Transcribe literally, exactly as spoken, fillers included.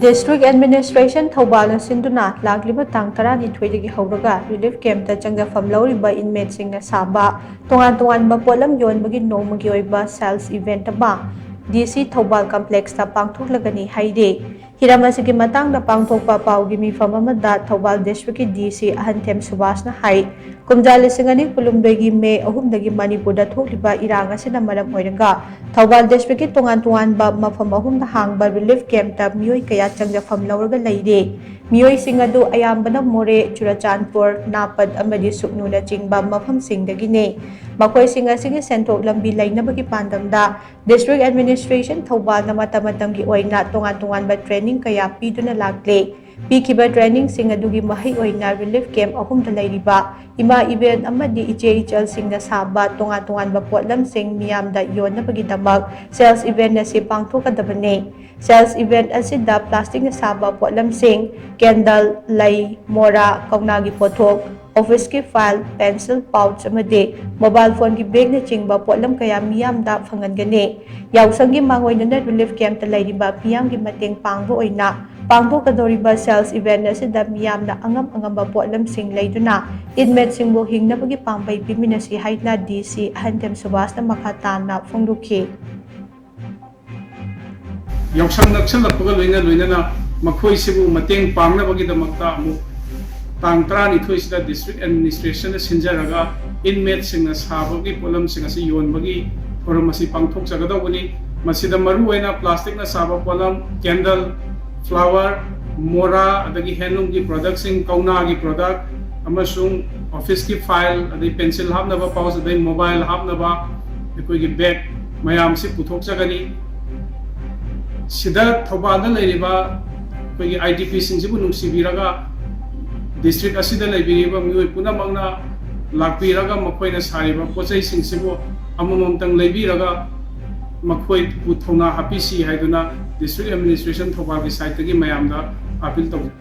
District Administration ꯊꯧꯕꯥꯜꯅ ꯁꯤꯟꯗꯨꯅ ꯂꯥꯛꯂꯤꯕ ꯇꯥꯡ ꯇꯔꯥꯅꯤꯊꯣꯏꯗꯒꯤ ꯍꯧꯔꯒ relief campꯇ ꯆꯪꯖꯐꯝ ꯂꯧꯔꯤꯕ inmateꯁꯤꯡꯅ ꯁꯥꯕ ꯇꯣꯉꯥꯟ ꯇꯣꯉꯥꯟꯕ ꯄꯣꯠꯂꯝ ꯌꯣꯟꯕꯒꯤ ꯅꯣꯡꯃꯒꯤ ꯑꯣꯏꯕ sales event ꯑꯃ DC ꯊꯧꯕꯥꯜ complexꯇ ꯄꯥꯡꯊꯣꯛꯂꯒꯅꯤ ꯍꯥꯏꯔꯤ꯫ ꯍꯤꯔꯝ ꯑꯁꯤꯒꯤ ꯃꯇꯥꯡꯗ ꯄꯥꯡꯊꯣꯛꯄ ꯄꯥꯎꯒꯤ ꯃꯤꯐꯝ ꯑꯃꯗ ꯊꯧꯕꯥꯜ districtꯀꯤ DC ꯑꯍꯟꯊꯦꯝ ꯁꯨꯕꯥꯁꯅ ꯍꯥꯏ, ꯀꯨꯝꯖꯥ ꯂꯤꯁꯤꯡ ꯑꯅꯤ ꯀꯨꯟꯍꯨꯝꯗꯣꯏꯒꯤ ꯃꯦ ꯑꯍꯨꯝꯗꯒꯤ ꯃꯅꯤꯄꯨꯔꯗ ꯊꯣꯛꯂꯤꯕ ꯏꯔꯥꯡ ꯑꯁꯤꯅ ꯃꯔꯝ ꯑꯣꯏꯔꯒ ꯊꯧꯕꯥꯜ districtꯀꯤ ꯇꯣꯉꯥꯟ ꯇꯣꯉꯥꯟꯕ ꯃꯐꯝ ꯑꯍꯨꯝꯗ ꯍꯥꯡꯕ relief campꯇ ꯃꯤꯑꯣꯏ ꯀꯌꯥ ꯆꯪꯖꯐꯝ ꯂꯧꯔꯒ ꯂꯩꯔꯦ꯫ ꯃꯤꯑꯣꯏꯁꯤꯡ ꯑꯗꯨ ꯑꯌꯥꯝꯕꯅ ꯃꯣꯔꯦ, ꯆꯨꯔꯆꯥꯟꯄꯨꯔ, ꯅꯥꯄꯠ ꯑꯃꯗꯤ ꯁꯨꯛꯅꯨꯅꯆꯤꯡꯕ ꯃꯐꯝꯁꯤꯡꯗꯒꯤꯅꯤ꯫ ꯃꯈꯣꯏꯁꯤꯡ ꯑꯁꯤꯒꯤ ꯁꯦꯟꯊꯣꯛ ꯂꯝꯕꯤ ꯂꯩꯅꯕꯒꯤ ꯄꯥꯟꯗꯝꯗ District Administration ꯊꯧꯕꯥꯜꯅ ꯃꯇꯝ ꯃꯇꯝꯒꯤ ꯑꯣꯏꯅ ꯇꯣꯉꯥꯟ ꯇꯣꯉꯥꯟꯕ training ꯀꯌꯥ ꯄꯤꯗꯨꯅ ꯂꯥꯛꯂꯦ꯫ ꯄꯤꯈꯤꯕ trainingꯁꯤꯡ ꯑꯗꯨꯒꯤ ꯃꯍꯩ ꯑꯣꯏꯅ relief camp ꯑꯍꯨꯝꯗ ꯂꯩꯔꯤꯕ ꯏꯃꯥ ꯏꯕꯦꯟ ꯑꯃꯗꯤ ꯏꯆꯦ ꯏꯆꯜꯁꯤꯡꯅ ꯁꯥꯕ ꯇꯣꯉꯥꯟ ꯇꯣꯉꯥꯟꯕ ꯄꯣꯠꯂꯝꯁꯤꯡ ꯃꯤꯌꯥꯝꯗ ꯌꯣꯟꯅꯕꯒꯤꯗꯃꯛ sales event ꯑꯁꯤ ꯄꯥꯡꯊꯣꯛꯀꯗꯕꯅꯤ꯫ Sales event ꯑꯁꯤꯗ plasticꯅ ꯁꯥꯕ ꯄꯣꯠꯂꯝꯁꯤꯡ, candle, ꯂꯩ, ꯃꯣꯔꯥ, ꯀꯧꯅꯥꯒꯤ ꯄꯣꯠꯊꯣꯛ, officeꯀꯤ file, pencil pouch ꯑꯃꯗꯤ mobile phoneꯒꯤ bagꯅꯆꯤꯡꯕ ꯄꯣꯠꯂꯝ ꯀꯌꯥ ꯃꯤꯌꯥꯝꯗ ꯐꯪꯍꯟꯒꯅꯤ꯫ ꯌꯥꯎꯁꯪꯒꯤ ꯃꯥꯡꯑꯣꯏꯅꯅ relief campꯇ ꯂꯩꯔꯤꯕ ꯃꯤꯌꯥꯝꯒꯤ ꯃꯇꯦꯡ ꯄꯥꯡꯕ ꯑꯣꯏꯅ ꯄꯥꯡꯊꯣꯛꯀꯗꯧꯔꯤꯕ sales event ꯑꯁꯤꯗ ꯃꯤꯌꯥꯝꯅ ꯑꯉꯝ ꯑꯉꯝꯕ ꯄꯣꯠꯂꯝꯁꯤꯡ ꯂꯩꯗꯨꯅ inmateꯁꯤꯡꯕꯨ ꯍꯤꯡꯅꯕꯒꯤ ꯄꯥꯝꯕꯩ ꯄꯤꯃꯤꯟꯅꯁꯤ ꯍꯥꯏꯅ DC ꯑꯍꯟꯊꯦꯝ ꯁꯨꯕꯥꯁꯅ ꯃꯈꯥ ꯇꯥꯅ ꯐꯣꯡꯗꯣꯛꯈꯤ꯫ ꯌꯥꯎꯁꯪ ꯅꯛꯁꯜꯂꯛꯄꯒ ꯂꯣꯏꯅ ꯂꯣꯏꯅꯅ ꯃꯈꯣꯏꯁꯤꯕꯨ ꯃꯇꯦꯡ ꯄꯥꯡꯅꯕꯒꯤꯗꯃꯛꯇ ꯑꯃꯨꯛ ꯇꯥꯡ ꯇꯔꯥꯅꯤꯊꯣꯏꯁꯤꯗ district administrationꯅ ꯁꯤꯟꯖꯔꯒ inmateꯁꯤꯡꯅ ꯁꯥꯕꯒꯤ ꯄꯣꯠꯂꯝꯁꯤꯡ ꯑꯁꯤ ꯌꯣꯟꯕꯒꯤ ꯊꯧꯔꯝ ꯑꯁꯤ ꯄꯥꯡꯊꯣꯛꯆꯒꯗꯧꯕꯅꯤ꯫ ꯃꯁꯤꯗ ꯃꯔꯨꯑꯣꯏꯅ plasticꯅ ꯁꯥꯕ ꯄꯣꯠꯂꯝ, candle, flower, ꯃꯣꯔꯥ, ꯑꯗꯒꯤ handloomꯒꯤ productꯁꯤꯡ, ꯀꯧꯅꯥꯒꯤ product, ꯑꯃꯁꯨꯡ officeꯀꯤ file, ꯑꯗꯩ pencil ꯍꯥꯞꯅꯕ pouch, ꯑꯗꯩ mobile ꯍꯥꯞꯅꯕ ꯑꯩꯈꯣꯏꯒꯤ bag ꯃꯌꯥꯝꯁꯤ ꯄꯨꯊꯣꯛꯆꯒꯅꯤ꯫ ꯁꯤꯗ ꯊꯧꯕꯥꯜꯗ ꯂꯩꯔꯤꯕ ꯑꯩꯈꯣꯏꯒꯤ IDPꯁꯤꯡꯁꯤꯕꯨ ꯅꯨꯡꯁꯤꯕꯤꯔꯒ district ꯑꯁꯤꯗ ꯂꯩꯕꯤꯔꯤꯕ ꯃꯤꯑꯣꯏ ꯄꯨꯝꯅꯃꯛꯅ ꯂꯥꯛꯄꯤꯔꯒ ꯃꯈꯣꯏꯅ ꯁꯥꯔꯤꯕ ꯄꯣꯠ ꯆꯩꯁꯤꯡꯁꯤꯕꯨ ꯑꯃꯃꯝꯇꯪ ꯂꯩꯕꯤꯔꯒ ꯃꯈꯣꯏꯕꯨ ꯊꯧꯅꯥ ꯍꯥꯞꯄꯤꯁꯤ ꯍꯥꯏꯗꯨꯅ district administration ꯊꯧꯕꯥꯜꯒꯤ sideꯇꯒꯤ ꯃꯌꯥꯝꯗ appeal ꯇꯧꯖꯔꯤ꯫